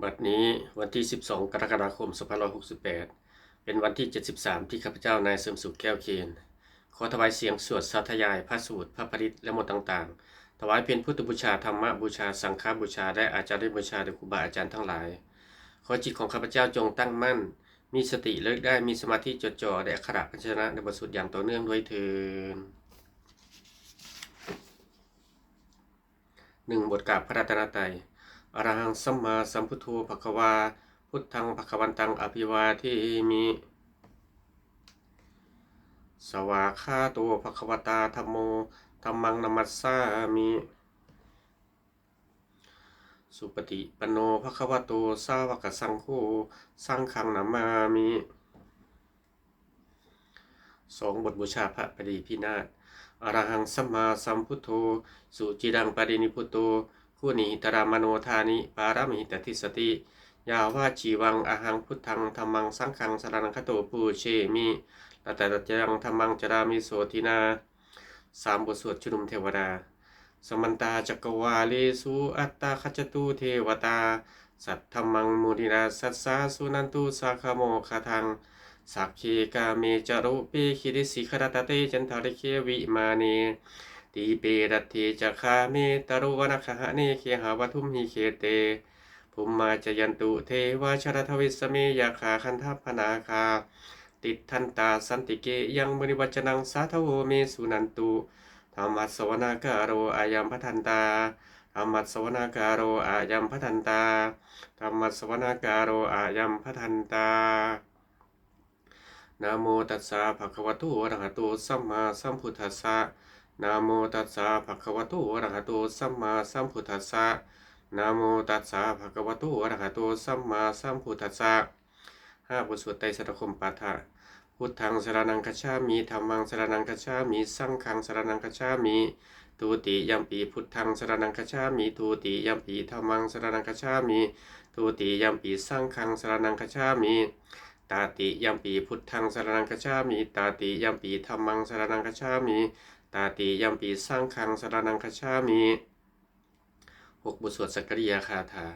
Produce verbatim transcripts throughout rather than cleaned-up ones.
บัดนี้วันที่ สิบสอง กรกฎาคม สองพันห้าร้อยหกสิบแปด เป็นวันที่ เจ็ดสิบสาม ที่ข้าพเจ้านายเสริมสุขแก้วเคน ขอถวายเสียงสวดสาธยายพระสูตร พระปริตร และมนต์ต่างๆ ถวายเป็นพุทธบูชา ธรรมบูชา สังฆบูชา และอาจาริยบูชาแด่ครูบาอาจารย์ทั้งหลาย ขอจิตของข้าพเจ้าจงตั้งมั่น มีสติระลึกได้ มีสมาธิจดจ่อในอักขระพยัญชนะในบทสวดอย่างต่อเนื่องด้วยเทอญ หนึ่ง บทกราบพระรัตนตรัย Arahaṃ sammāsambuddho bhagavā, buddhaṃ bhagavantaṃ abhivādemi. Svākkhāto bhagavatā dhammo, dhammaṃ namassāmi. Supaṭipanno bhagavato sāvakasaṅgho, saṅghaṃ namāmi. สอง บทบูชาพระปริตรพินาศ Arahaṃ sammāsambuddho, suciraṃ parinibbuto, guṇehi dharamāno dāni pāramī dissati. Yāvajīvaṃ ahaṃ buddhaṃ dhammaṃ saṅghaṃ saraṇaṃ gato pūjemi. Ratanattayaṃ dhammaṃ carāmi sotthinā. สาม บทสวดชุมนุมเทวดา Samantā cakkavāḷesu atrāgacchantu devatā, saddhammaṃ munirājassa suṇantu saggamokkhadaṃ. Sagge kāme ca rūpe girisikharataṭe cantalikkhe vimāne, dīpe raṭṭhe ca gāme taruvanagahane gehavatthumhi khette, bhummā cāyantu devā jalathalavisame yakkhagandhabbanāgā, tiṭṭhantā santike yaṃ munivaravacanaṃ sādhavo me suṇantu. Dhammassavanakālo ayambhadantā. Dhammassavanakālo ayambhadantā. Dhammassavanakālo ayambhadantā. Namo tassa bhagavato arahato sammāsambuddhassa. Namo tassa bhagavato arahato sammāsambuddhassa. Namo tassa bhagavato arahato sammāsambuddhassa. ห้า บทสวดไตรสรณคมนปาฐะ Buddhaṃ saraṇaṃ gacchāmi. Dhammaṃ saraṇaṃ gacchāmi. Saṅghaṃ saraṇaṃ gacchāmi. Dutiyampi buddhaṃ saraṇaṃ gacchāmi. Dutiyampi dhammaṃ saraṇaṃ gacchāmi. Dutiyampi saṅghaṃ saraṇaṃ gacchāmi. Tatiyampi buddhaṃ saraṇaṃ gacchāmi. Tatiyampi dhammaṃ saraṇaṃ gacchāmi. Tatiyampi saṅghaṃ saraṇaṃ gacchāmi. หก บทสวดสักกริยคาถา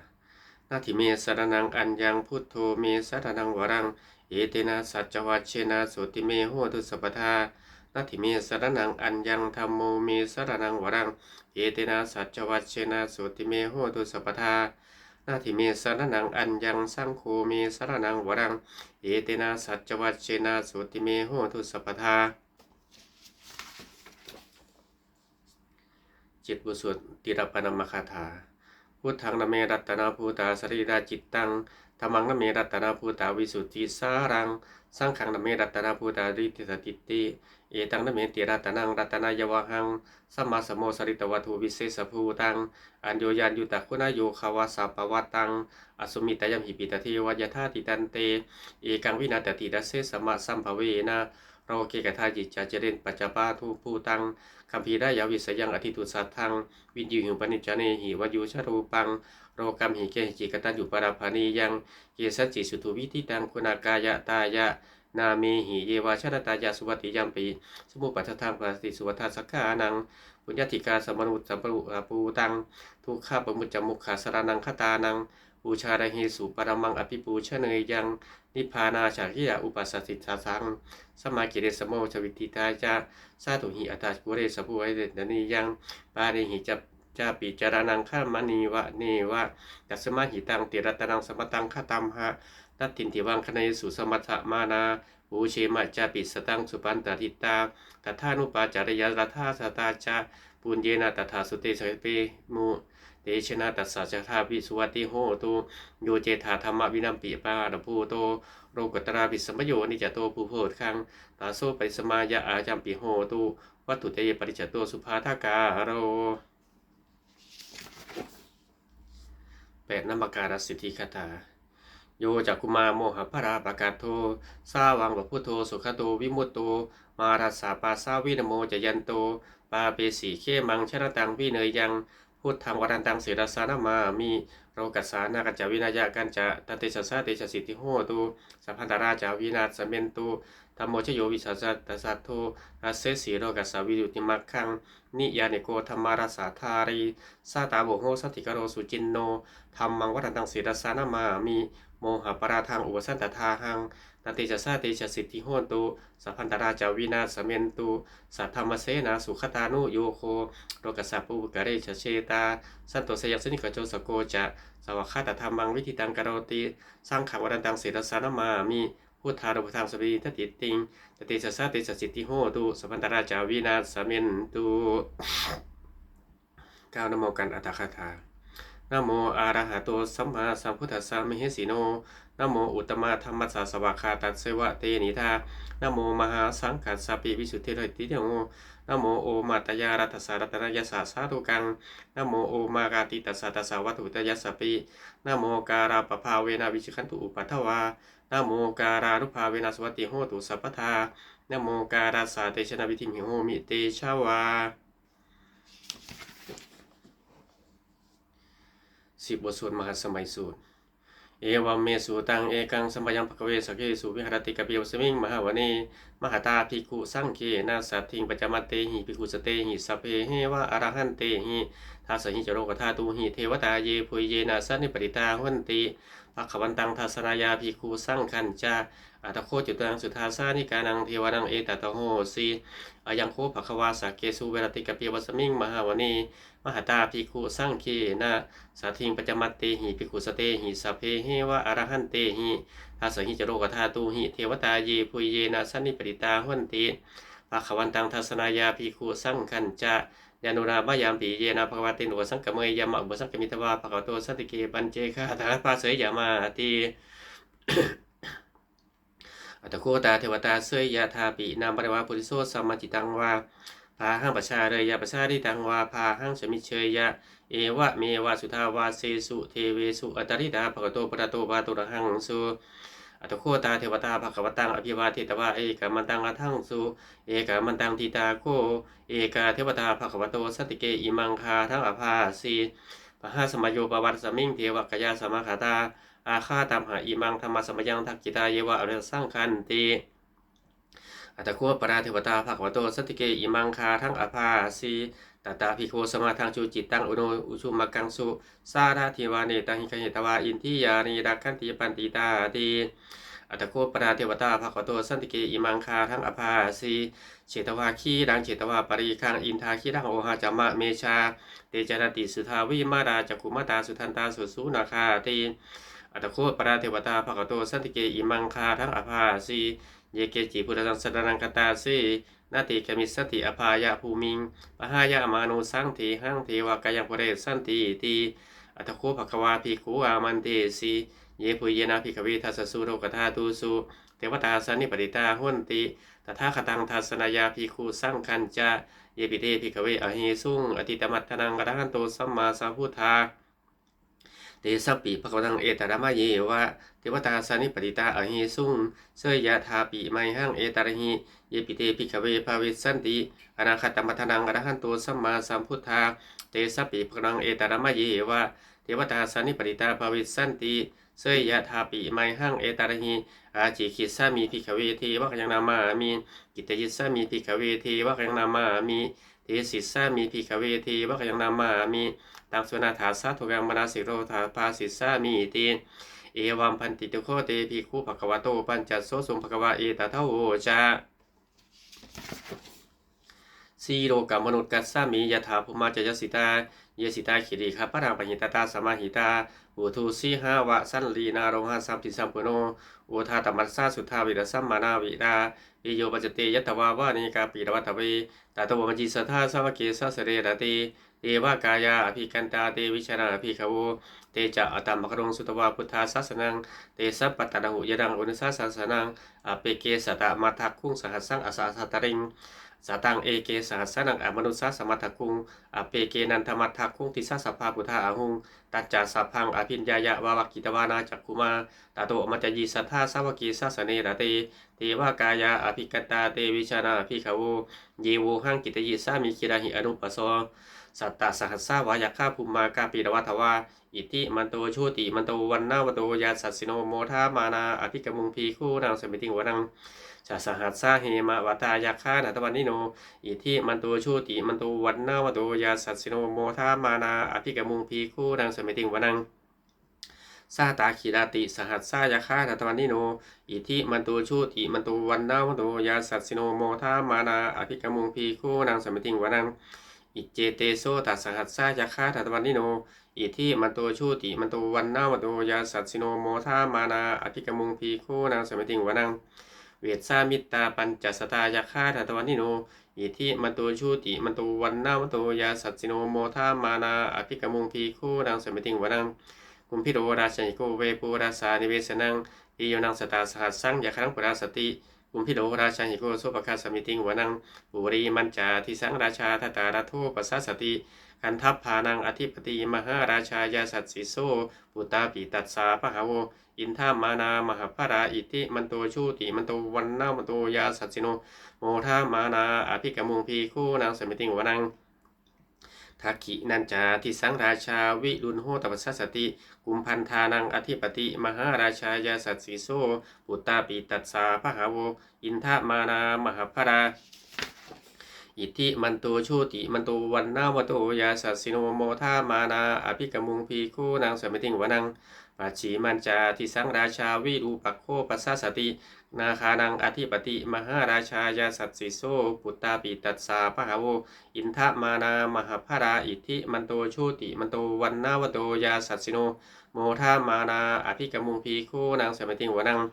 Natthi me saraṇaṃ aññaṃ, buddho me saraṇaṃ varaṃ, etena saccavajjena sotthi me hotu sabbadā. Natthi me saraṇaṃ aññaṃ, dhammo me saraṇaṃ varaṃ, etena saccavajjena sotthi me hotu sabbadā. Natthi me saraṇaṃ aññaṃ, saṅgho me saraṇaṃ varaṃ, etena saccavajjena sotthi me hotu sabbadā. เจ็ด บทสวดติรปนมคาถา Buddhaṃ name ratanabhūtā sarīracittaṃ, dhammaṃ name ratanabhūtā visuddhisāraṃ, saṅghaṃ name ratanabhūtā diṭṭhisaṅkhitti, etaṃ name ti ratanaṃ ratanāyavhaṃ, sammāsamosaritvādu visesabhūtaṃ, aññoññaññutaguṇayogavassapavattāṃ, asmiṃ tayamhi pītade va yathā tiṭṭhante, ekaṃ vinā tathidase samasambhavena, loke kadāci ca ciraṃ pañcapaññābhūtaṃ, gambhīrañāṇavisayaṃ athinto saddhaṃ, viññūhi paṇḍitānaṃ heva yo ca rūpaṃ, lokamhi kehañci kataññutaparaṃ paṇītaṃ, kesañci suṭṭho vidittaṃ guṇakāyakāya, nāmehi yeva janatā ca suvatthi yampi, samuppadantaṃ passaddhi suvaṭṭhassa kānaṃ, puññādhikāramanuppuṭṭhaṃ, dukkhappamuccaṃ mokkhaṃ saraṇaṃ gatānaṃ, pūjārahesu paramaṃ abhipūjaneyyaṃ, nibbānasacchikā upaṭṭhāsiddhānaṃ, samākilesamaosavitthitāya, sātu hi attha kulesabu vedanīyaṃ, pāṇehi ca cāpi caraṇaṃ kamaniva neva, tasmā hi taṃ tiratanaṃ samataṃ gatamha, natthidīvaṃ gaṇhesu samastamānā, pūjema cāpi sataṃ supatiṭṭhitā, tathānupacāreyya yathāsattā ca, puññena tathāsute sabbe mu tejena tassa ca dāvi suvatthi hotu. Yo cetvā dhammavinampi pāṇabhūto, lokuttaravisaṃ vijayo niccito pubodhaṃ, taso paṭismāya ayampi hotu, vatthute parittato subhadākāro. แปด นมักการสิทธิคาถา Yo cakkhumā mohamalāpakaṭṭho, sāvaṃ va buddho sugato vimutto, mārassa pāsā vinamocayanto, pāpesi khemaṃ janataṃ vineyyaṃ, buddhaṃ varantaṃ sirasā namāmi, lokassa nāthañca vināyakañca, tantejasā te jayasiddhi hotu, sabbantarā ca vināsamentu, Dhammo ca yo vijjācaraṇasaṅgho, dassesi lokassa visuddhimaggaṃ, niyyāniko dhammarājādhārī, sātāvaho santikaro suciṇṇo. Dhammaṃ varantaṃ sirasā namāmi, mohappadālaṃ upasantadāhaṃ, tantejasā te jayasiddhi hotu, sabbantarā ca vināsamentu. Saddhammasenā sugatānuyogo, lokassa pāpūpakarē ca jetā, santo sayaṃ santikacco saṅgho ca, svākkhātadhammaṃ viditaṃ karoti. Saṅghaṃ varantaṃ sirasā namāmi, buddhānubuddhaṃ saparīdidītiṃ, tantejasā te jayasiddhi hotu, sabbantarā ca vināsamentu. กล่าว Namo กัน อัตถกถา Namo arahato sammāsambuddhassa mahesino. Namo uttamadhammassa svākkhātasseva tenidha. Namo mahāsaṅghassāpi visuddhijutimiddho. Namo omātyāraddhassa ratanattayassa sādhukaṃ. Namo omakātītassa tassa vatthuttayassapi. Namokārappabhāvena vigacchantu upaddavā. Namokārānubhāvena suvatthi hotu sabbadā. Namokārassa tejena vidhimhi homi tejavā. สิบ บทสวดมหาสมัยสูตร Evaṃ me sutaṃ. Ekaṃ samayaṃ bhagavā sakkesu viharati kapilavatthusmiṃ mahāvane mahatā bhikkhusaṅghena saddhiṃ pañcamattehi bhikkhusatehi sabbeheva arahantehi. Dasahi ca lokadhātūhi devatā yebhuyyena sannipatitā honti bhagavantaṃ dassanāya bhikkhusaṅghañca. Atha kho catunnaṃ suddhāvāsakāyikānaṃ devānaṃ etadahosi: Ayaṃ kho bhagavā sakkesu viharati kapilavatthusmiṃ mahāvane mahatā bhikkhusaṅghena saddhiṃ pañcamattehi bhikkhusatehi sabbeheva arahantehi. Dasahi ca lokadhātūhi devatā yebhuyyena sannipatitā honti bhagavantaṃ dassanāya bhikkhusaṅghañca. Yannūna mayampi yena bhagavā tenupasaṅkameyyāma, upasaṅkamitvā bhagavato santike paccekagāthā bhāseyyāmāti. Atha kho tā devatā seyyathāpi nāma balavā puriso sammiñjitaṃ vā bāhaṃ pasāreyya, pasāritaṃ vā bāhaṃ sammiñjeyya, evameva suddhāvāsesu devesu antarahitā bhagavato purato pāturahaṃsu. Atha kho tā devatā bhagavantaṃ abhivādetvā ekamantaṃ aṭṭhaṃsu. Ekamantaṃ ṭhitā kho ekā devatā bhagavato santike imaṃ gāthaṃ abhāsi: Mahāsamayo pavanasmiṃ, devakāyā samāgatā, āgatamha imaṃ dhammasamayaṃ, dakkhitāyeva abhivassanaṃ. Atha kho aparā devatā bhagavato santike imaṃ gāthaṃ abhāsi: Tatra bhikkhavo samādahaṃsu, cittaṃ attano ujukamakaṃsu, sārathīva nettāni gahetvā, indriyāni rakkhanti paṇḍitāti. Atha kho aparā devatā bhagavato santike imaṃ gāthaṃ abhāsi: Chetvā khīlaṃ chetvā palighaṃ, indakhīlaṃ ohacca manejā, te caranti suddhā vimalā, cakkhumatā sudantā susunāgāti. Atha kho aparā devatā bhagavato santike imaṃ gāthaṃ abhāsi: Ye keci buddhaṃ saraṇaṃ gatāse, na te gamissanti apāyabhūmiṃ, pahāya mānusaṃ dehaṃ, devakāyaṃ paripūressantīti. Atha kho bhagavā bhikkhū āmantesi: Yebhuyyena bhikkhave dasasu lokadhātūsu devatā sannipatitā honti tathāgataṃ dassanāya bhikkhusaṅghañca. Yepi te bhikkhave ahesuṃ atītamaddhānaṃ arahanto sammāsambuddhā, tesampi bhagavantaṃ etaparamāyeva devatā sannipatitā ahesuṃ, seyyathāpi mayhaṃ etarahi. Yepi te bhikkhave bhavissanti anāgatamaddhānaṃ arahanto sammāsambuddhā, tesampi bhagavantaṃ etaparamāyeva devatā sannipatitā bhavissanti, seyyathāpi mayhaṃ etarahi. Ācikkhissāmi bhikkhave devakāyaṃ nāmāni, kittayissāmi bhikkhave devakāyaṃ nāmāni, desissāmi bhikkhave devakāyaṃ nāmāni, taṃ suṇātha sādhukaṃ manasikarotha bhāsissāmīti. Evaṃ bhanteti kho te bhikkhū bhagavato paccassosuṃ. Bhagavā etadavoca: Silokamanukassāmi, yattha bhummā tadassitā, ye sitā girigabbharaṃ, pahitattā samāhitā. Puthū sīhāva sallīnā, lomahaṃsābhisambhuno, odātamanasā suddhā, vippasannamanāvilā. Bhiyyo pañcasate ñatvā, vane kāpilavatthave, tato āmantayi satthā, sāvake sāsane rate. Devakāyā abhikkantā, te vijānātha bhikkhavo. Te ca ātappamakaruṃ, sutvā buddhassa sāsanaṃ, tesampāturahu ñāṇaṃ, anuttaraṃ sammāsambuddhānaṃ. Appeke satamaddakkhuṃ, sahassaṃ atha sattariṃ, sataṃ eke sahassānaṃ, amanussā satamaddakkhuṃ, appekenantamaddakkhuṃ, disā sabbā phuṭā ahuṃ. Tañca sabbaṃ abhiññāya, vavakkhitvāna cakkhumā, tato āmantayi satthā, sāvake sāsane rate. Devakāyā abhikkantā, te vijānātha bhikkhavo, ye vohaṃ kittayissāmi, girāhi anupubbaso. Sattasahassā va yakkhā bhummā kāpilavatthavā, iddhimanto jutimanto vaṇṇavanto yasassino, modamānā abhikkāmuṃ bhikkhūnaṃ samitiṃ vanaṃ. Chasahassā hemavatā yakkhā nānattavaṇṇino, iddhimanto jutimanto vaṇṇavanto yasassino, modamānā abhikkāmuṃ bhikkhūnaṃ samitiṃ vanaṃ. Sātāgirā tisahassā yakkhā nānattavaṇṇino, iddhimanto jutimanto vaṇṇavanto yasassino, modamānā abhikkāmuṃ bhikkhūnaṃ samitiṃ vanaṃ. Iccete soḷasasahassā yakkhā nānattavaṇṇino, iddhimanto jutimanto vaṇṇavanto yasassino, modamānā abhikkāmuṃ bhikkhūnaṃ samitiṃ vanaṃ. Vessāmittā pañcasatā yakkhā nānattavaṇṇino, iddhimanto jutimanto vaṇṇavanto yasassino, modamānā abhikkāmuṃ bhikkhūnaṃ samitiṃ vanaṃ. Kumbhīro rājagahiko vepullassa nivesanaṃ, bhiyyo naṃ satasahassaṃ yakkhānaṃ payirupāsati, kumbhīro rājagahiko sopāga samitiṃ vanaṃ. Purimañca disaṃ rājā dhataraṭṭho pasāsati, gandhabbānaṃ ādhipati mahārājā yasassi so. Puttāpi tassa bahavo indanāmā mahabbalā, iddhimanto jutimanto vaṇṇavanto yasassino, modamānā abhikkāmuṃ bhikkhūnaṃ samitiṃ vanaṃ. Dakkhiṇañca disaṃ rājā virūḷho taṃ pasāsati, kumbhaṇḍānaṃ ādhipati mahārājā yasassi so. Puttāpi tassa bahavo indanāmā mahabbalā, iddhimanto jutimanto vaṇṇavanto yasassino, modamānā abhikkāmuṃ bhikkhūnaṃ samitiṃ vanaṃ. Pacchimañca disaṃ rājā virūpakkho pasāsati, nāgānaṃ ādhipati mahārājā yasassi so. Puttāpi tassa bahavo indanāmā mahabbalā, iddhimanto jutimanto vaṇṇavanto yasassino, modamānā abhikkāmuṃ bhikkhūnaṃ samitiṃ vanaṃ.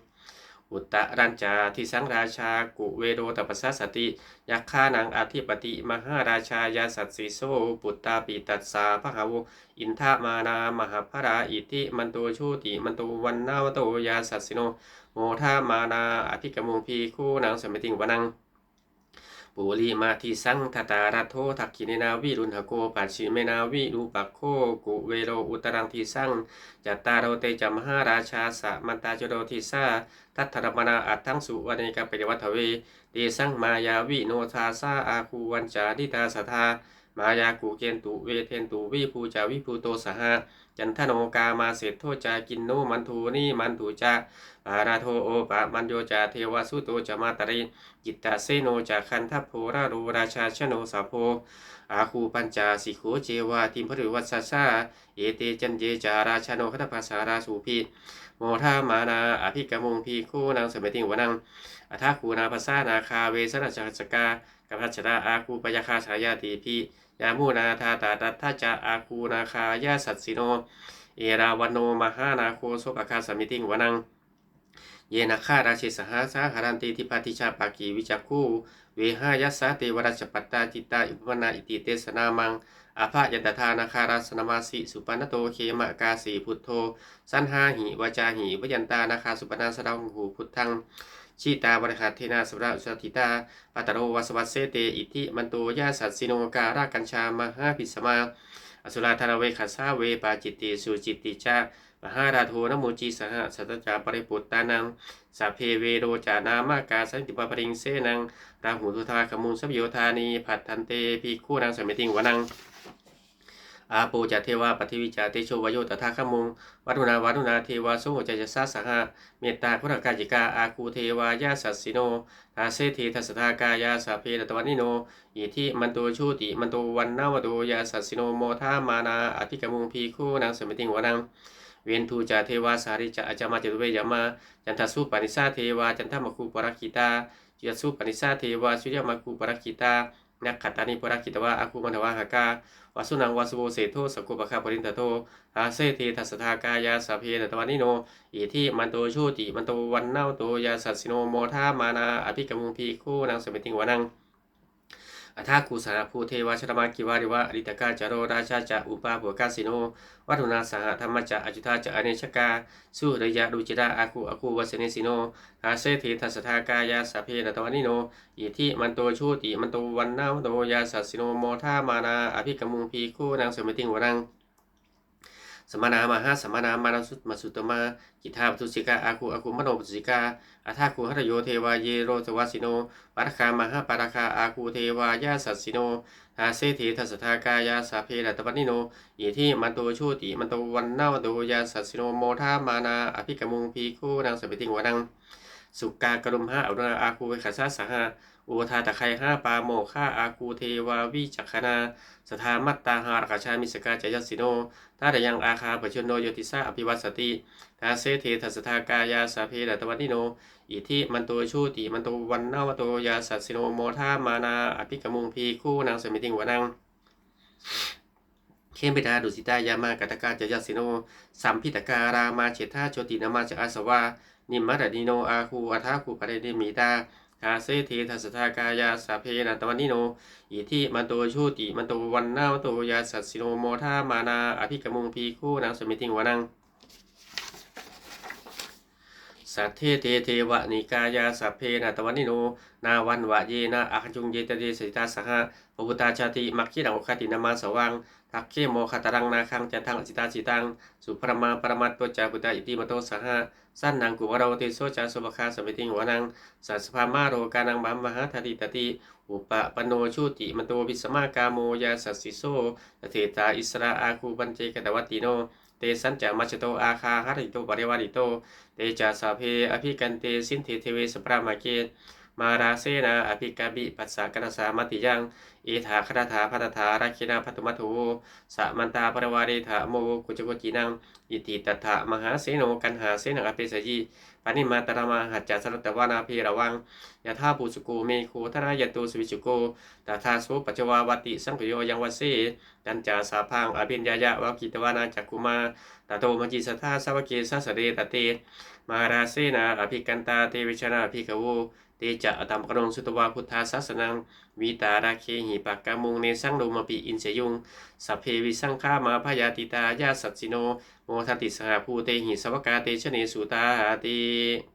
Uttarañca disaṃ rājā kuvero taṃ pasāsati, yakkhānaṃ ādhipati mahārājā yasassi so. Puttāpi tassa bahavo indanāmā mahabbalā, iddhimanto jutimanto vaṇṇavanto yasassino, modamānā abhikkāmuṃ bhikkhūnaṃ samitiṃ vanaṃ. Purimadisaṃ dhataraṭṭho, dakkhiṇena virūḷhako, pacchimena virūpakkho, kuvero uttaraṃ disaṃ. Cattāro te ca mahārājā samantā caturo disā, daddallamānā aṭṭhaṃsu vane kāpilavatthave. Tesaṃ māyāvino dāsā āgū vañcanikā saṭhā, māyā kuṭeṇḍu veṭeṇḍu viṭū ca viṭuṭo saha, candano kāmaseṭṭho ca kinnughaṇḍu nighaṇḍu ca, panādo opamañño ca devasūto ca mātali, cittaseno ca gandhabbo naḷo rājā janosabho, āgū pañcasikho ceva timbarū ca visāsā. Ete caññe ca rājāno gandhabbā saha rājubhi, modamānā abhikkāmuṃ bhikkhūnaṃ samitiṃ vanaṃ. Athāgū nābhasā nāgā vesālā saha sakkā, kambalassatarā āgū pāyāgā saha ñātibhi, yāmunā dhataraṭṭhā ca āgū nāgā yasassino, erāvaṇo mahānāgo sopāga samitiṃ vanaṃ. Ye nāgarāje sahasā haranti, dibbā dijā pakkhi visuddhacakkhū, vehāyasā te vanamajjhapattā, citrā supaṇṇā iti tesa nāmaṃ. Abhayantadā nāgarājānamāsi, supaṇṇato khemamakāsi buddho, saṇhāhi vācāhi upavhayantā, nāgā supaṇṇā saraṃ kaṇhuṃ buddhaṃ. Jitā vajirahatthena samuddaṃ asurā sitā, bhātaro vāsavassete iddhimanto yasassino, kālakañjā mahābhismā asurā dānaveghasā, vepacitti sucitti ca pahārādo namucī saha, satañca baliputtānaṃ sabbe verocanāmakā, sannayhitvā baliṃ senaṃ rāhubhaddamupāgamuṃ, samayodāni bhaddante bhikkhūnaṃ samitiṃ vanaṃ. Āpo ca devā paṭhavī ca tejo vāyo tadāgamuṃ, varuṇā vāruṇā devā somo ca yasasā saha, mettākaruṇākāyikā āgū devā yasassino, dasete dasadhā kāyā sabbe nānattavaṇṇino, iddhimanto jutimanto vaṇṇavanto yasassino, modamānā abhikkāmuṃ bhikkhūnaṃ samitiṃ vanaṃ. Veṇḍū ca devā sahalī ca asamā ca duve yamā, candassūpanisā devā candamāgū purakkhitā, suriyassūpanisā devā suriyamāgū purakkhitā, nakkhattāni purakkhitvā āgū mandavalāhakā, vasūnaṃ vāsavo seṭṭho sakkopāga purindado, dasete dasadhā kāyā sabbe nānattavaṇṇino, iddhimanto jutimanto vaṇṇavanto yasassino, modamānā abhikkāmuṃ bhikkhūnaṃ samitiṃ vanaṃ. Athāgū sahabhū devā jalamaggisikhāriva, ariṭṭhakā ca rojā ca ummāpupphanibhāsino, varuṇā sahadhammā ca accutā ca anejakā, sūleyyarucirā āgū āgū vāsavanesino, dasete dasadhā kāyā sabbe nānattavaṇṇino, iddhimanto jutimanto vaṇṇavanto yasassino, modamānā abhikkāmuṃ bhikkhūnaṃ samitiṃ vanaṃ. Samānā mahāsamānā mānusuttamā khiḍḍāpadūsikā āgū āgū manopadūsikā athāgū harayo devā ye locavāsino pāragā mahāpāragā āgū devā yasassino. Dasete dasadhā kāyā sabbe nānattavaṇṇino iddhimanto jutimanto vaṇṇavanto yasassino modamānā abhikkāmuṃ bhikkhūnaṃ samitiṃ vanaṃ. Sukkā karumhā aruṇā āgū veghanasā saha odātagayhā pāmokkhā āgū devā vicakkhaṇā sadāmattā hāragajā missakā ca yasassino thanayaṃ āgā pajunno yo disā abhivassati. Dasete dasadhā kāyā sabbe nānattavaṇṇino iddhimanto jutimanto vaṇṇavanto yasassino modamānā abhikkāmuṃ bhikkhūnaṃ samitiṃ vanaṃ. Khemiyā tusitā yāmā kaṭṭhakā ca yasassino lambitakā lāmaseṭṭhā jotināmā ca āsavā nimmānaratino āgū athāgū paranimmitā. Dasete dasadhā kāyā sabbe nānattavaṇṇino iddhimanto jutimanto vaṇṇavanto yasassino modamānā abhikkāmuṃ bhikkhūnaṃ samitiṃ vanaṃ. Saṭṭhete devanikāyā sabbe nānattavaṇṇino nāmanvayena āgañchuṃ ye caññe sadisā saha pavutthajātimakkhilaṃ oghatiṇṇamanāsavaṃ dakkhemoghataraṃ nāgaṃ candaṃva asitātitaṃ subrahmā paramatto ca puttā iddhimato saha sanaṅkumāro tisso ca sopāga samitiṃ vanaṃ. Sahassabrahmalokānaṃ mahābrahmābhitiṭṭhati upapanno jutimanto bhismākāmo yasassi so. Dasettha issarā āgū paccekavasavattino tesañca majjhato āgā hārito parivārito. Te ca sabbe abhikkante sinde deve sabrahmake mārasenā abhikkāmi passa kaṇhassa mandiyaṃ. Etha gaṇhatha bandhatha rāgena bandhamatthu vo samantā parivāretha mā vo muñcittha koci naṃ. Iti tattha mahāseno kaṇhasenaṃ apesayi pāṇinā talamāhacca saraṃ katvāna bheravaṃ. Yathā pāvussako megho thanayanto savijjuko tadā so paccudāvatti saṅkuddho asayaṃvase. Tañca sabbaṃ abhiññāya vavakkhitvāna cakkhumā tato āmantayi satthā sāvake sāsane rate. Mārasenā abhikkantā te vijānātha bhikkhavo. Te ca ātappamakaruṃ sutvā buddhassa sāsanaṃ vītarāgehi pakkāmuṃ nesaṃ lomampi iñjayuṃ. Sabbe vijitasaṅgāmā bhayātītā yasassino modanti saha bhūtehi sāvakā te janesutāti.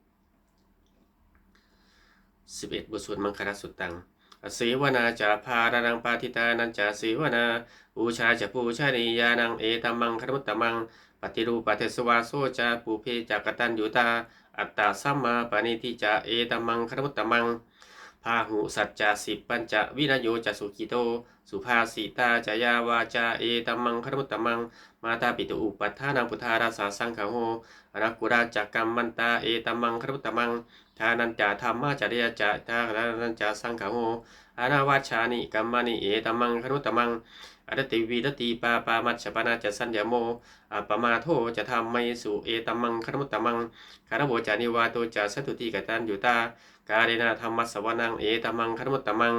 สิบเอ็ด บทสวดมังคลสุตตัง Asevanā ca bālānaṃ paṇḍitānañca sevanā pūjā ca pūjanīyānaṃ etammaṅgalamuttamaṃ. Paṭirūpadesavāso ca pubbe ca kataññutā attasammāpaṇidhi ca etammaṅgalamuttamaṃ. Bāhusaccañca sippañca vinayo ca susikkhito subhāsitā ca yā vācā etammaṅgalamuttamaṃ. Mātāpituupaṭṭhānaṃ puttadārassa saṅgaho anākulā ca kammantā etammaṅgalamuttamaṃ. Dānañca dhammacariyā ca dānañca saṅgaho anavajjāni kammāni etammaṅgalamuttamaṃ. Āratī viratī pāpā majjapānā ca saññamo appamādo ca dhammesu etammaṅgalamuttamaṃ. Gāravo ca nivāto ca santuṭṭhī kataññutā kālena dhammassavanaṃ etammaṅgalamuttamaṃ.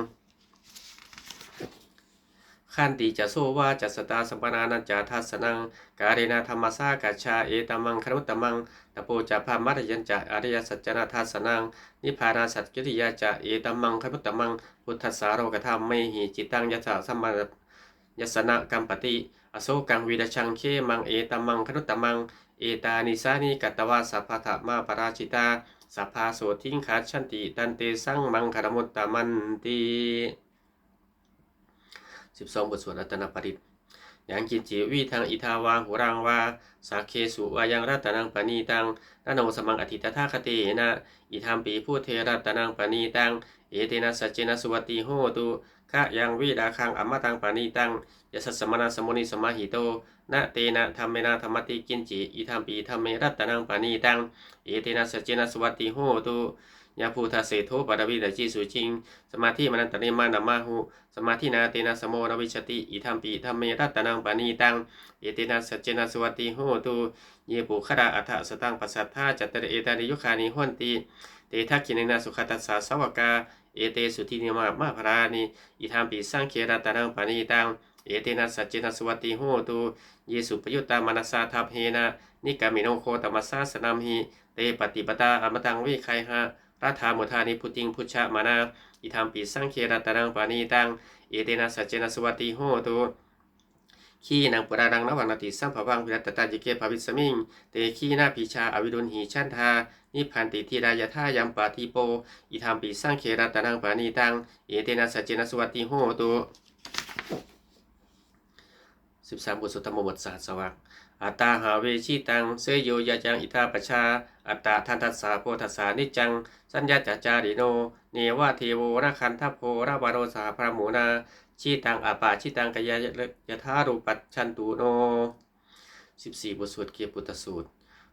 Khantī ca sovacassatā samaṇānañca dassanaṃ kālena dhammasākacchā etammaṅgalamuttamaṃ. Tapo ca brahmacariyañca ariyasaccāna dassanaṃ nibbānasacchikiriyā ca etammaṅgalamuttamaṃ. Phuṭṭhassa lokadhammehi cittaṃ yassa na kampati asokaṃ virajaṃ khemaṃ etammaṅgalamuttamaṃ. Etādisāni katvāna sabbatthamaparājitā sabbattha sotthiṃ gacchanti tantesaṃ maṅgalamuttamanti. สิบสอง บทสวดรัตนปริตร Yaṅkiñci vittaṃ idha vā huraṃ vā saggesu vā yaṃ ratanaṃ paṇītaṃ na no samaṃ atthi tathāgatena idampi buddhe ratanaṃ paṇītaṃ etena saccena suvatthi hotu. Khayaṃ virāgaṃ amataṃ paṇītaṃ yadajjhagā samaṇo samāhito na tena dhammena dhammatthikiñci idampi dhamme ratanaṃ paṇītaṃ etena saccena suvatthi hotu. Yā buddhaseṭṭho parivaṇṇayī suciṃ samādhimānantarikaññamāhu samādhinā tena samo na vijjati idampi dhamme ratanaṃ paṇītaṃ etena saccena suvatthi hotu. Ye puggalā aṭṭha sataṃ pasatthā cattāri etāni yugāni honti te dakkhiṇeyyā sugatassa sāvakā etesu dinnāni mahapphalāni idampi saṅghe ratanaṃ paṇītaṃ etena saccena suvatthi hotu. Ye suppayuttā manasā daḷhena nikkāmino gotamasāsanamhi te pattipattā amataṃ vigayha laddhā mudhā nibbutiṃ bhuñjamānā idampi saṅghe ratanaṃ paṇītaṃ etena saccena suvatthi hotu. Khīṇaṃ purāṇaṃ navaṃ natthi sambhavaṃ purattha ṭhāya ke bhavasmiṃ te khīṇabījā aviruḷhichandā nibbanti dhīrā yathāyampadīpo idampi saṅghe ratanaṃ paṇītaṃ etena saccena suvatthi hotu. สิบสาม บทสวดธรรมบทสหัสสวาก attāhave jitaṃ seyyo yayaṃ idha pajjā, attadantassa bodhassa niccaṃ saññatacārino, neva devo na gandhabbo na manussā brahmunā, jitaṃ apajitaṃ kayā yathāyathā pajjantu no. สิบสี่ บทสวดเกปุตตสูตร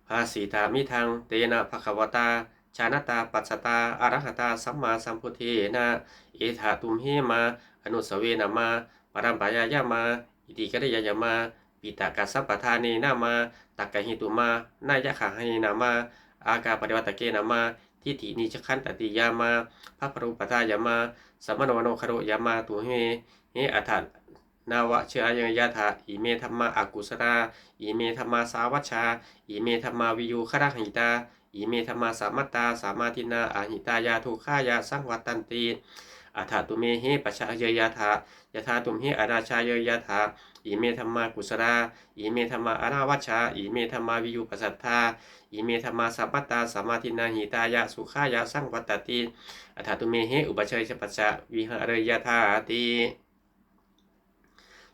Bhāsitamidaṃ tena bhagavatā jānatā passatā arahatā sammāsambuddhena, etha tumhe mā anusavena mā, paramparāya mā, itikiriyāya mā, piṭakasapadanena mā, takkahituna mā, nayaggāhena mā, āgāparivattakena mā, diṭṭhinijjhānantatiyā mā, bhabbarūpatāya mā, samāno anuggaho yamā tumhe, he atha nāvajjeyya yattha ime dhammā akusalā, ime dhammā sāvajjā, ime dhammā viññugarahitā, ime dhammā samattā samādinnā ahitāya dukkhāya saṃvattanti. Atha tumhe pajāyeyya yattha, yattha tumhe anajāyeyya yattha, ime dhammā kusalā, ime dhammā anavajjā, ime dhammā viññuppasattā, ime dhammā samattā samādinnā hitāya sukhāya saṃvattanti. Atha tumhe upajjhāyeyya pajjā vihareyya yathāti.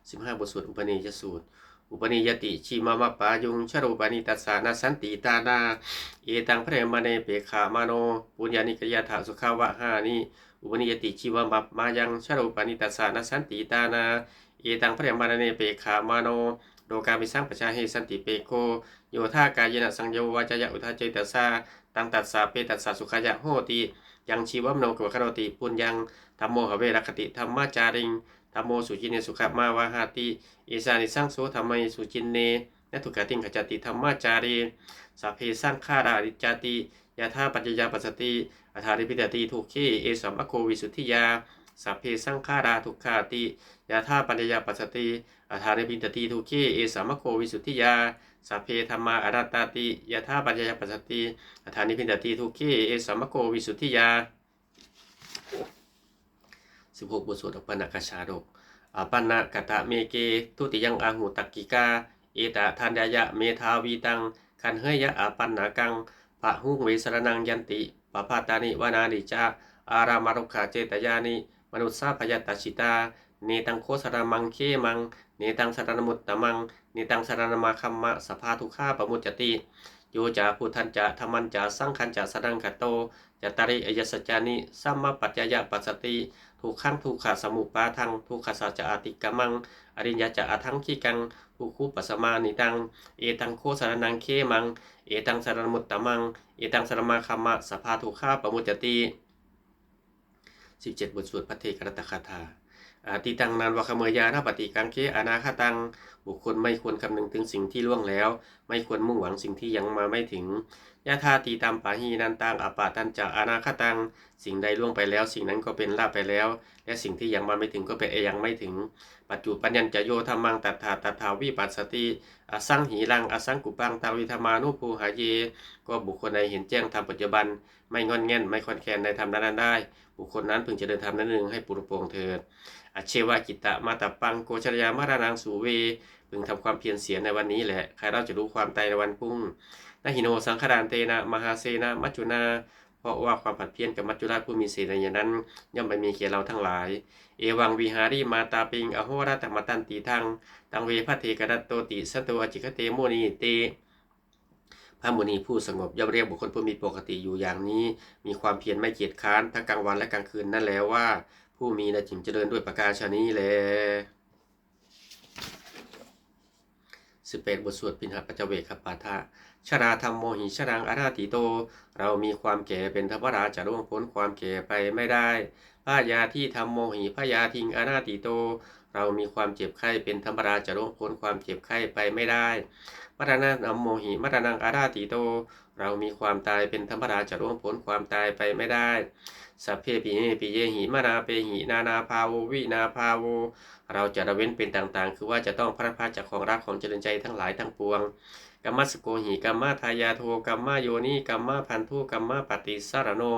สิบห้า บทสวดอุปเนยยสูตร Upanīyati jīvamappayuṃ jarūpanītassa nassantītānā, etaṃ brahmānepekkhamāno puññāni kayatha sukhāvahāni. Upanīyati jīvamappamayaṃ jarūpanītassa nassantītānā, etaṃ brahmānepekkhamāno lokāmisaṃ pajāhe santīpekko yodha kāyena saṃyamo vācāya uda cetasā taṃ tassa petassa sukhāya hoti. Yaṃ jīvamappamāno karoti puññaṃ, dhammo have rakkhati dhammacāriṃ, dhammo suciṇṇe sukhamāvahati, esānisaṃso dhammesu ciṇṇe, na dugatiṃ gacchati dhammacārī. Sabbe saṅkhārā aniccāti, yadatthāyapassati atthānibindati dukkhe, esa maggo visuddhiyā. Sabbe saṅkhārā dukkhāti, yadatthāyapassati atthānibindati dukkhe, esa maggo visuddhiyā. Sabbe dhammā anattāti, yadatthāyapassati atthānibindati dukkhe, esa maggo visuddhiyā. สิบหก บทสวดอัปปะกชาดก Appaṇṇakatameke dutiyaṃ āhu takkikā, etadaññāya medhāvī taṃ gaṇheyya appaṇṇakaṃ. Bahuṃ ve saraṇaṃ yanti pabbatāni vanāni ca, ārāmarukkhacetyāni manussā bhayatajjitā. Netaṃ kho saraṇammaṃ khemaṃ, netaṃ saraṇamuttamaṃ, netaṃ saraṇamāgamma sabbadukkhā pamuccati. Yo ca buddhañca dhammañca saṅghañca saraṇaṃ gato, cattāri ariyasaccāni samappaññāya passati, dukkhaṃ dukkhasamuppādaṃ dukkhassa ca atikkamaṃ, ariyajja aṭṭhaṅgikaṃ dukkhūpasamānitaṃ. Etaṃ kho saraṇaṃ khemaṃ, etaṃ saraṇamuttamaṃ, etaṃ saraṇamāgamma sabbadukkhā pamuccati. สิบเจ็ด บทสวดภัทเทกรัตตคาถา Atītaṃ nānvāgameyya nappaṭikaṅkhe anāgataṃ. บุคคลไม่ควรคำนึงถึงสิ่งที่ล่วงแล้ว ไม่ควรมุ่งหวังสิ่งที่ยังมาไม่ถึง Yadatītampahīnantaṃ appattañca anāgataṃ. สิ่งใดล่วงไปแล้ว สิ่งนั้นก็เป็นลาภไปแล้ว และสิ่งที่ยังมาไม่ถึงก็เป็นยังไม่ถึง Paccuppannañca yo dhammaṃ tattha tattha vipassati, asaṃhiraṃ asaṅkuppaṃ taṃ viddhāmanubrūhaye. ก็บุคคลใดเห็นแจ้งธรรมปัจจุบัน ไม่ง่อนแง่น ไม่คลอนแคลนในธรรมนั้นๆได้ บุคคลนั้นพึงเจริญธรรมนั้นเนืองๆให้ปรุโปร่งเถิด Ajjeva kiccamātappaṃ ko jaññā maraṇaṃ suve. พึงทำความเพียรเสียในวันนี้แหละ ใครเล่าจะรู้ความตายในวันพรุ่ง Na hi no saṅgarantena mahāsenena maccunā. เพราะว่าความผัดเพี้ยนกับมัจจุราชผู้มีเสนาใหญ่นั้น ย่อมไม่มีแก่เราทั้งหลาย Evaṃvihārimātāpiṃ ahorattamatanditaṃ, taṃ ve bhaddekarattoti santo ācikkhate munīti. พระมุนีผู้สงบย่อมเรียกบุคคลผู้มีปกติอยู่อย่างนี้ มีความเพียรไม่เกียจคร้านทั้งกลางวันและกลางคืนนั้นแล้วว่า ผู้มีนายจึงเจริญด้วยประการฉะนี้แล สิบแปด บทสวดปิณหปัจจเวกขปาฐะ Jarādhammomhi jaraṃ anatīto. เรามีความแก่เป็นธรรมดา จะล่วงพ้นความแก่ไปไม่ได้ Byādhidhammomhi byādhiṃ anatīto. เรามีความเจ็บไข้เป็นธรรมดา จะล่วงพ้นความเจ็บไข้ไปไม่ได้ Maraṇadhammomhi maraṇaṃ anatīto. เรามีความตายเป็นธรรมดา จะล่วงพ้นความตายไปไม่ได้ Sabbepi me piyehi manāpehi nānābhāvo vinābhāvo. เราจะละเว้นเป็นต่างๆ คือว่าจะต้องพลัดพรากจากของรักของเจริญใจทั้งหลายทั้งปวง Kammassakomhi kammadāyādo kammayoni kammabandhu kammapaṭisaraṇo.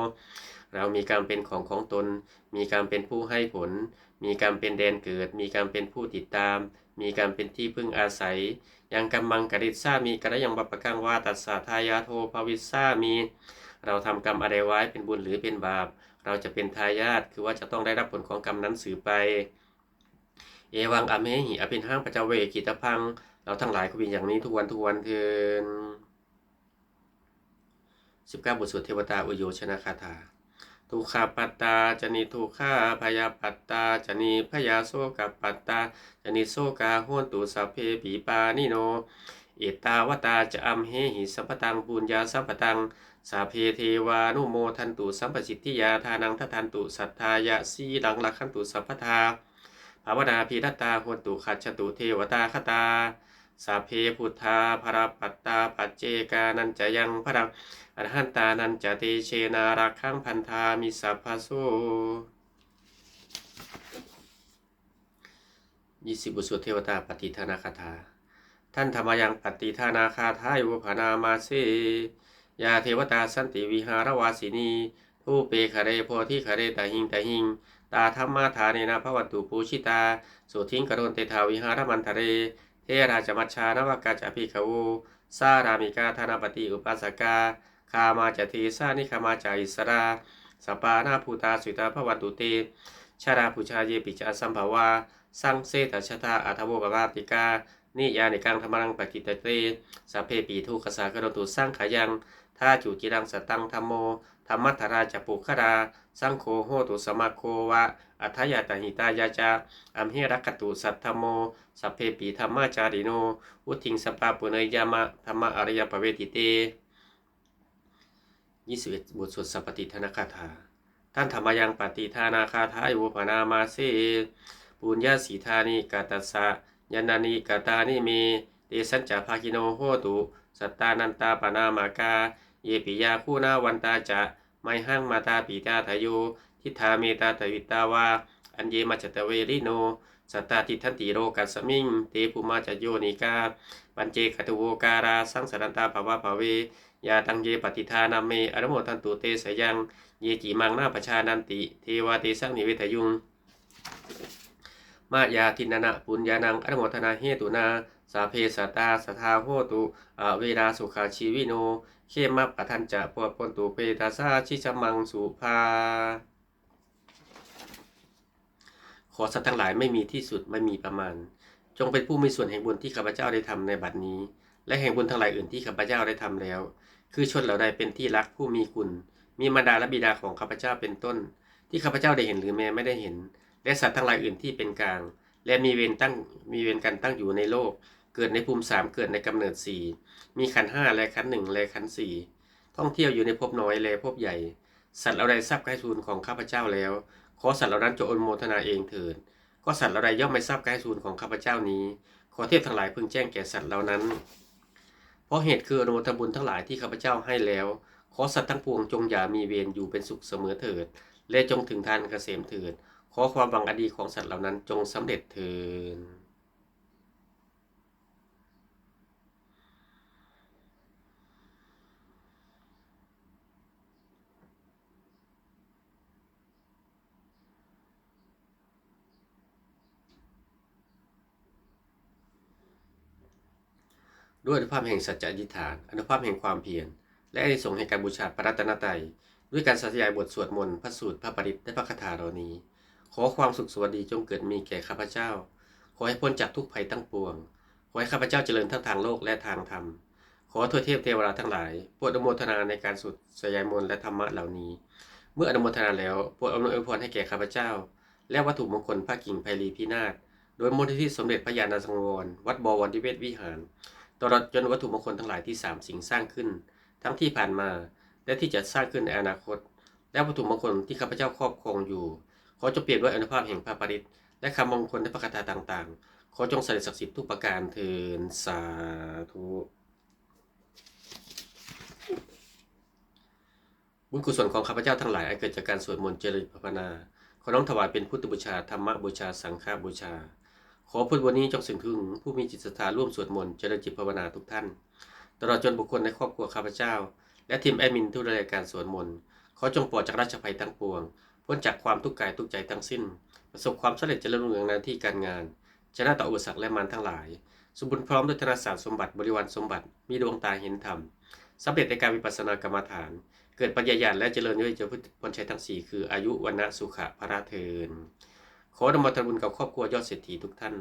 เรามีกรรมเป็นของของตน มีกรรมเป็นผู้ให้ผล มีกรรมเป็นแดนเกิด มีกรรมเป็นผู้ติดตาม มีกรรมเป็นที่พึ่งอาศัย Yaṃ kammaṃ karissāmi kalyāṇaṃ vā pāpakaṃ vā tassa dāyādo bhavissāmi. เราทำกรรมอะไรไว้ เป็นบุญหรือเป็นบาป เราจะเป็นทายาท คือว่าจะต้องได้รับผลของกรรมนั้นสืบไป Evaṃ amhehi abhiṇhaṃ paccavekkhitabbaṃ. เราทั้งหลายก็มีอย่างนี้ทุกวันทุกวันเทอญ สิบเก้า บทสวดเทวตาอุยโยชนคาถา Dukkhappattā ca niddukkhā, bhayappattā ca nibbhayā, sokappattā ca nissokā, hontu sabbepi pāṇino. Ettāvatā ca amhehi sambhataṃ puññasampadaṃ, sabbe devānumodantu sabbasampattisiddhiyā. Dānaṃ dadantu saddhāya, sīlaṃ rakkhantu sabbadā, bhāvanābhiratā hontu, gacchantu devatāgatā. Sabbe buddhā balappattā, paccekānañca yaṃ balaṃ, arahantānañca tejena, rakkhaṃ bandhāmi sabbaso. ยี่สิบ บทสวดเทวตาปัตติทานคาถา Handa mayaṃ pattidānagāthāyo bhaṇāma se. Yā devatā santi vihāravāsinī, thūpe ghare bodhighare tahiṃ tahiṃ, tā dhammadānena bhavantu pūjitā, sotthiṃ karontedha vihāramaṇḍale. Therā ca majjhā navakā ca bhikkhavo, sārāmikā dānapatī upāsakā, gāmā ca desā nigamā ca issarā, sappāṇabhūtā sukhitā bhavantu te. Jalābujā yepi ca asamڀavā, saṃsedajātā athavopapātikā, niyyānikaṃ dhammavaraṃ paṭicca te, sabbepi dukkhassa karontu saṅkhayaṃ. Daduciraṃ sataṃ dhammo, dhammaddharā ca puggalā, saṅgho hotu samaggo va, atthāya ca hitāya ca. Amhe rakkhatu saddhammo, sabbepi dhammacārino, vuḍḍhiṃ sampāpuṇeyyāma, dhammaariyappavedite. ยี่สิบเอ็ด บทสวดสัพปฏิทานคาถา Handa mayaṃ pattidānagāthāyo bhaṇāma se. Puññassidāni katassa, yānāni katāni me, tesañca bhāgino hontu, sattānantāppamāṇakā. Ye piyā guṇavantā ca, mayhaṃ mātāpitādayo, diṭṭhā me tadadittāva, aññe majjhattaverino, sattā tiṭṭhanti lokasmiṃ, te bhummā ca yonikā, pañcekatū vokārā, saṃsarantā bhavabhave. Yā taṃ ye pattidānamme, anumodantu te sayaṃ, ye cimaṃ na pajānanti, devā tesaṃ nivedayuṃ. Mayā dinnāna puññānaṃ, anumodanahetunā, sabbe sattā sadā hontu, averā sukhajīvino. Khemappadañca pāpontu, petassa jīvasamaṃ subhā. ขอสัตว์ทั้งหลายไม่มีที่สุดไม่มีประมาณ จงเป็นผู้มีส่วนแห่งบุญที่ข้าพเจ้าได้ทำในบัดนี้ และแห่งบุญทั้งหลายอื่นที่ข้าพเจ้าได้ทำแล้ว คือชนเหล่าใดเป็นที่รักผู้มีคุณ มีมารดาและบิดาของข้าพเจ้าเป็นต้น ที่ข้าพเจ้าได้เห็นหรือแม้ไม่ได้เห็น และสัตว์ทั้งหลายอื่นที่เป็นกลาง และมีเวรตั้ง มีเวรกันตั้งอยู่ในโลก เกิดในภูมิสาม เกิดในกำเนิดสี่ มีขันธ์ห้า และขันธ์หนึ่ง และขันธ์สี่ ท่องเที่ยวอยู่ในภพน้อยและภพใหญ่ สัตว์เหล่าใดทราบการให้ส่วนของข้าพเจ้าแล้ว ขอสัตว์เหล่านั้นจงอนุโมทนาเองเถิด ก็สัตว์เหล่าใดย่อมไม่ทราบการให้ส่วนของข้าพเจ้านี้ ขอเทพทั้งหลายพึงแจ้งแก่สัตว์เหล่านั้น เพราะเหตุคืออนุโมทนาบุญทั้งหลายที่ข้าพเจ้าให้แล้ว ขอสัตว์ทั้งปวงจงอย่ามีเวร อยู่เป็นสุขเสมอเถิด และจงถึงทางอันเกษมเถิด ขอความหวังอันดีของสัตว์เหล่านั้นจงสำเร็จเถิด ด้วยอานุภาพแห่งสัจจะอธิษฐาน อานุภาพแห่งความเพียร และอานิสงส์แห่งการบูชาพระรัตนตรัย ด้วยการสาธยายบทสวดมนต์ พระสูตร พระปริตร และพระคาถาเหล่านี้ ขอความสุขสวัสดีจงเกิดมีแก่ข้าพเจ้า ขอให้พ้นจากทุกข์ภัยทั้งปวง ขอให้ข้าพเจ้าเจริญทั้งทางโลกและทางธรรม ขอทวยเทพเทวดาทั้งหลาย โปรดอนุโมทนาในการสวดสาธยายมนต์และธรรมะเหล่านี้ เมื่ออนุโมทนาแล้ว โปรดอำนวยอวยพรให้แก่ข้าพเจ้า และวัตถุมงคลพระกิ่งไพรีพินาศ โดยมูลนิธิสมเด็จพระญาณสังวร วัดบวรนิเวศวิหาร ตลอดจนวัตถุมงคลทั้งหลายที่สามสิ่งสร้างขึ้น ทั้งที่ผ่านมา และที่จะสร้างขึ้นในอนาคต และวัตถุมงคลที่ข้าพเจ้าครอบครองอยู่ ขอจงเปี่ยมด้วยอานุภาพแห่งพระปริตร และคำมงคลในพระคาถาต่างๆ ขอจงสำเร็จศักดิ์สิทธิ์ทุกประการเทอญ สาธุ บุญกุศลของข้าพเจ้าทั้งหลายอันเกิดจากการสวดมนต์เจริญภาวนา ขอน้อมถวายเป็นพุทธบูชา ธรรมบูชา สังฆบูชา ขอผลบุญนี้จงถึงผู้มีจิตศรัทธาร่วมสวดมนต์เจริญจิตภาวนาทุกท่าน ตลอดจนบุคคลในครอบครัวข้าพเจ้า และทีมแอดมินทุกรายการสวดมนต์ ขอจงปลอดจากราชภัยทั้งปวง พ้นจากความทุกข์กายทุกข์ใจทั้งสิ้น ประสบความสำเร็จเจริญรุ่งเรืองในหน้าที่การงาน ชนะต่ออุปสรรคและมารทั้งหลาย สมบูรณ์พร้อมด้วยธนสารสมบัติ บริวารสมบัติ มีดวงตาเห็นธรรม สำเร็จในการวิปัสสนากรรมฐาน เกิดปัญญาญาณและเจริญด้วยเจริญพรชัยทั้งสี่ คืออายุ วรรณะ สุขะ พละเทอญ ขออนุโมทนาบุญกับครอบครัวยอดเศรษฐีทุกท่าน